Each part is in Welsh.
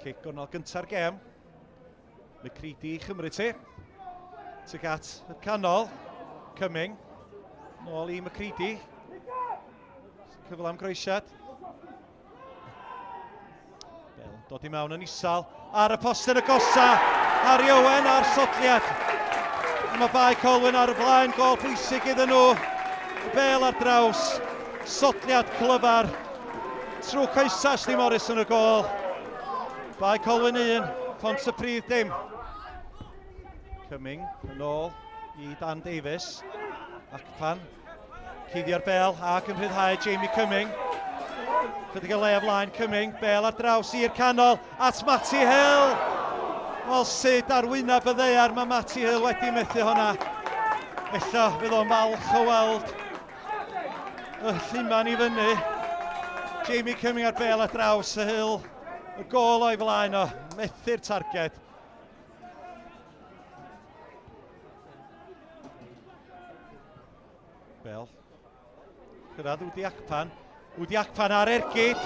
Cic gornel gynta'r gêm. McCready i chymryd ti. Tuag at y canol. Cumming. Nôl i McCready. Cyfle am groesiad. Bel dod i mewn yn isal. Ar y postyn y gosa. Harry Owen ar sodliad. A mae Bae Colwyn ar y blaen. Gol pwysig iddyn nhw. Y bel ar draws. Sodliad clyfar. Trwy coesau Ashley Morris yn y gol. Bae Colwyn 1, Pontypridd dim. Cumming yn ôl i Dan Davies. Acpan cuddio'r bel ac yn rhyddhau Jamie Cumming. Chydig o le o flaen Cumming, bel ar draws i'r canol at Matty Hill. Wel, sut ar wyneb y ddaear mae Matty Hill wedi methu hwnna. Ella fydd o'n falch o weld y lluman i fyny. Jamie Cumming ar bel ar draws y Hill. Y gol o'i flaen o, methu'r targed. Bel. Cyrraedd Udi Akpan. Udi Akpan ar ergyd.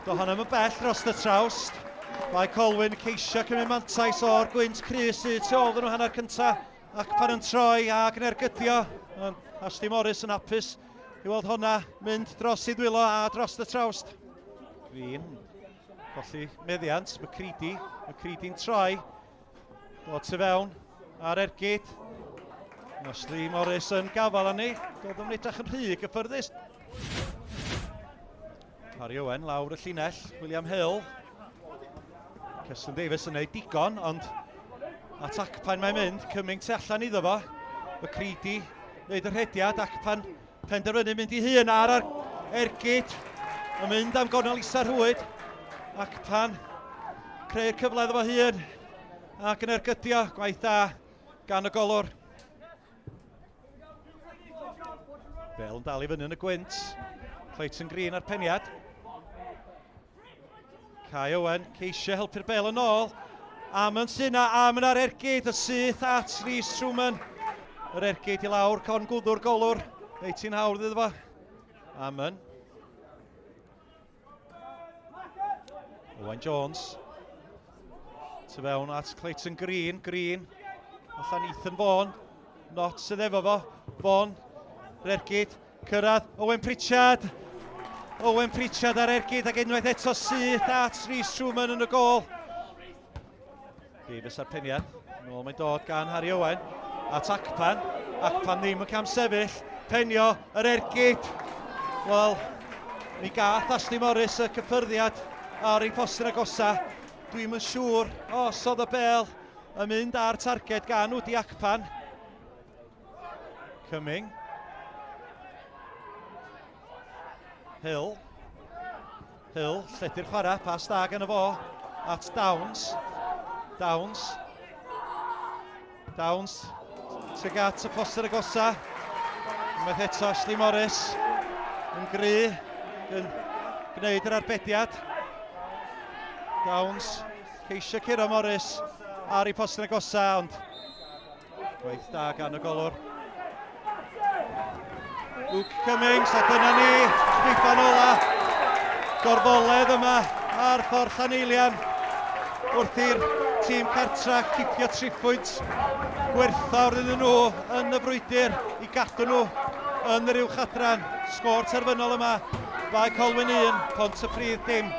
Do hon am y bell dros y trawst. Mae Colwyn ceisio cymryd mantais o'r gwynt cry sydd tu ôl nhw hanner cynta. Akpan yn troi ac yn ergydio. Ashley Morris yn hapus i weld honna mynd dros i ddwylo a dros y trawst. Green, colli meddiant, McCready, McCready'n troi, dod tu fewn ar ergyd. Ashley Morris yn gafael arni, doedd o'n edrych yn rhy gyffyrddus. Harry Owen lawr y llinell, William Hill. Keston Davis yn gwneud digon, ond at Akpan mae'n mynd, Cumming tu allan iddo fo. McCready wneud y rhediad, Akpan penderfynu mynd i hun ar ar ergyd, yn mynd am gornel isa'r rhwyd. Akpan creu'r cyfle iddo fo hun ac yn ergydio, gwaith da gan y golwr. Bel yn dal i fyny yn y gwynt. Clayton Green ar peniad. Kai Owen ceisio helpu'r bel yn ôl. Amon sy'n na, Amon ar ergyd, y syth at Rhys Truman. Yr ergyd i lawr, con gwddw'r golwr. Reit ti'n hawdd iddo fo. Amon. Owain Jones. Tu fewn at Clayton Green. Green. Allan Ethan Vaughan. Not sydd efo fo. Vaughan. Yr ergyd. Cyrraedd. Owen Pritchard. Owen Pritchard ar ergyd ac unwaith eto syth at Rhys Truman yn y gôl. Davies ar peniad. Nôl mae'n dod gan Harry Owen. At Akpan. Akpan ddim yn cam sefyll. Penio yr ergyd. Wel, mi gath Ashley Morris y cyffyrddiad ar ei postyn agosa. Dwi'm yn siŵr os oedd y bel yn mynd ar targed gan Udi Akpan. Cumming. Hill. Hill, lledu'r chwarae, pas da gan y fo at Downs. Downs. Downs. Tuag at y poster agosa. Unwaith eto Ashley Morris yn gry yn gwneud yr arbediad. Downs ceisio curo Morris ar ei poster agosa, ond gwaith da gan y golwr. Luke Cummings, a dyna ni, chwifan ola. Gorfoledd yma ar ffordd Llaneilian wrth i'r tîm cartra cipio triphwynt gwerthfawr iddyn nhw yn y frwydr i gadw nhw yn yr uwch adran. Sgôr terfynol yma, Bae Colwyn 1, Pontypridd dim.